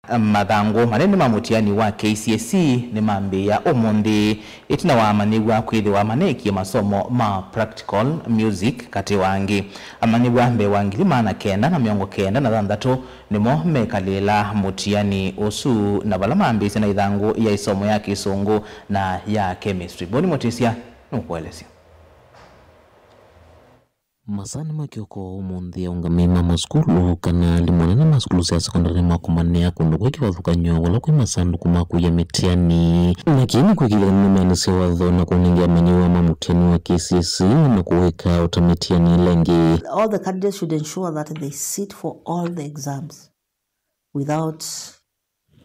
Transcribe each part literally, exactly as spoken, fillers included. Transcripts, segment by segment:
Mathangũ manene ma mũtiani wa K C S E nĩmambĩĩa ũmũnthĩ, ĩtina wa amanyĩw'a kwĩthĩwa maneekie masomo ma practical music katĩ wa angĩ. Amanyĩw'a mbee wa ngili maana kenda na mĩongo kenda na thanthatũ nĩmo mekalĩĩla mũtiani ũsu, na vala mambĩĩsye na ĩthangũ ya ĩsomo ya Kĩsũngũ na ya chemistry. Boni Mũtĩsya nũkũelesya. Masaa ma kĩoko ũmũnthĩ, aũngamĩi ma masukulu kana alimũ anene ma sukulu sya sekondalĩ nĩmakomanĩa kũndũ kwĩ kĩvathũkany'o vala kwĩ masandũkũ ma kũia mĩtiani. Na kĩĩ nĩ kwĩkĩĩthya kana nĩmaanĩsya watho na kũnengea amanyĩw'a ma mũtiani wa K C S E na kũwĩka o ta mĩtiani ĩla ĩngĩ. All the candidates should ensure that they sit for all the exams without,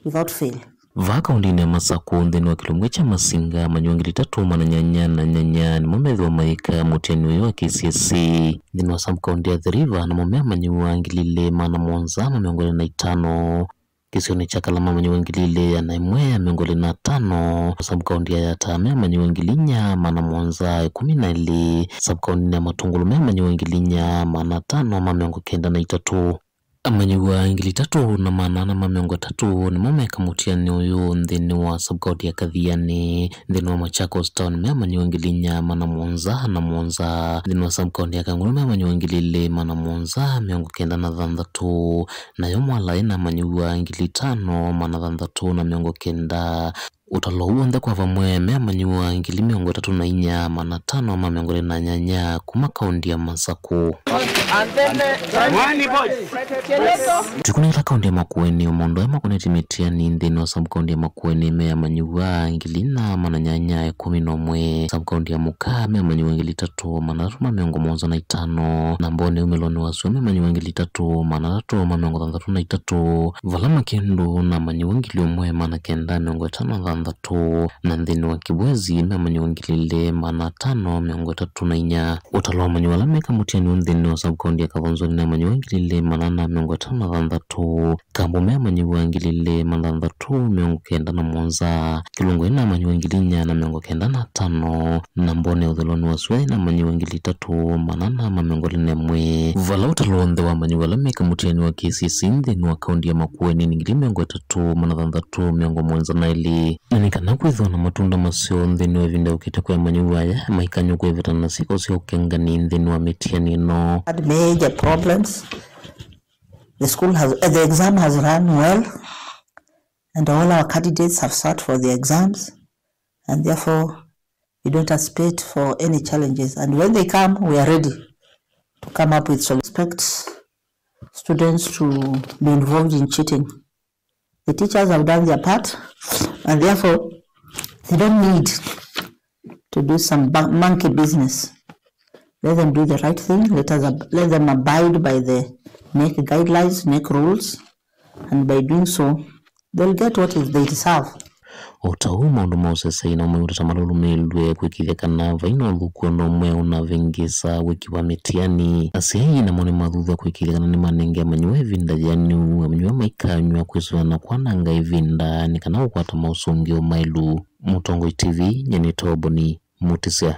without fail. Vaa kaũndĩnĩ ya Masakũ, nthĩnĩ wa kĩlungu kya Masinga, amanyĩw'a ngili itatũ maana nyanya na nyanya nĩmo methĩwa mayĩka mũtiani ũyũ wa K C S E. Nthĩnĩ wa sub-county ya Athi River, namo me amanyĩw'a ngili ilĩ maana mũonza na mĩongo ĩlĩ na itano. Kĩsionĩ kya Kalama, amanyĩw'a ngili ilĩ ĩana ĩmwe na mĩongo ĩlĩ na atano. Sub-county ya Yatta, me amanyĩw'a ngili inya maana mũonza ĩkũmi na ilĩ. Sub-county ya Matungulu, me amanyĩw'a ngili inya maana atano ma mĩongo kenda na itatũ. Amanyĩw'a ngili itatũ na maana ana ma mĩongo ĩtatũ nĩmo meka mũtiani ũyũ nthĩnĩ wa sub-county ya Kathiani. Nthĩnĩ wa Machakos Town, me amanyĩw'a ngili inya maana mũonza na mũonza. Nthĩnĩ wa sub-county ya Kangundo, me amanyĩw'a ngili ilĩ maana mũonza mĩongo kenda na thanthatũ. Nayo Mwala ĩna amanyĩw'a ngili itano maana thanthatũ na mĩongo kenda. Ũtalo ũũ w'onthe kwa vamwe me amanyĩw'a ngili mĩongo ĩtatũ na inya maana atano ma mĩongo ĩlĩ na nyanya kuma kaũndĩ ya Masakũ. Tũikũnĩkĩla kaũndĩ ya Makueni, o maũndũ aya makonetye mĩtiani nthĩnĩ wa sub-county ya Makueni me amanyĩw'a ngili ina maana nyanya ĩkũmi na ũmwe. Sub-county ya Mũka me amanyĩw'a ngili itatũ maana atatũ ma mĩongo mũonza na itano, na Mboni umĩlonĩ wa sua me amanyĩw'a ngili itatũ maana atatũ ma mĩongo thanthatũ na itatũ, vala Makĩndũ na amanyĩw'a ngili ũmwe maana kenda mĩongo ĩtano na thanthatũ, na nthĩnĩ wa Kĩbwezi me amanyĩw'a ngili ilĩ maana atano mĩongo ĩtatũ na inya. Ũtalo wa amanyĩw'a ala meka mũtiani ũũ nthĩnĩ wa sub-county ya Kathonzoni na amanyĩw'a ngili ilĩ maana ana mĩongo ĩtano na thanthatũ, Kambu me amanyĩw'a ngili ilĩ maana thanthatũ mĩongo kenda na mũonza, Kĩlungu ĩna amanyĩw'a ngili inya na mĩongo kenda na atano, na Mboni ũthĩlonĩ wa sua ĩna amanyĩw'a ngili itatũ maana ana ma mĩongo ĩlĩ na ĩmwe. Vala ũtalo w'onthe wa amanyĩw'a ala meka mũtiani wa K C S E nthĩnĩ wa kaũndĩ ya Makueni nĩ ngili mĩongo ĩtatũ maana thanthatũ mĩongo mũonza na ilĩ. Na nĩ kana kwĩthĩwa na matunda maseo nthĩnĩ wa ĩvinda yũkĩte kwĩ amanyĩw'a aya maikany'o kwĩvetana na syĩko sya ũkengani nthĩnĩ wa mĩtiani ĩno. Had major problems. The school has, uh, the exam has run well, and all our candidates have sat for the exams, and therefore we don't anticipate for any challenges. And when they come, we are ready to come up with solutions. Expect students to be involved in cheating. The teachers have done their part, and therefore they don't need to do some ba-, monkey business. Let them do the right thing. Let us ab-, let them abide by the NEC guidelines, NEC rules, and by doing so, they'll get what is they deserve. O ta ũu, maũndũ ma ũseseĩ na ũmanyĩw'a ta malũlũmĩĩlw'e kwĩkĩĩthya kana vai na ũthũku o na ũmwe ũnavĩngĩĩsaa wĩki wa mĩtiani. Asyai namo nĩmathuthw'a kwĩkĩĩthya kana nĩmanenga amanyĩw'a ĩvinda yĩanu, amanyĩw'a maikanywa kwĩsũvĩa na kwananga ĩvinda nĩ kana kũkwata maũsũngĩo maĩlu. Mũtongoi T V, nyie nĩ Toboni Mũtĩsya.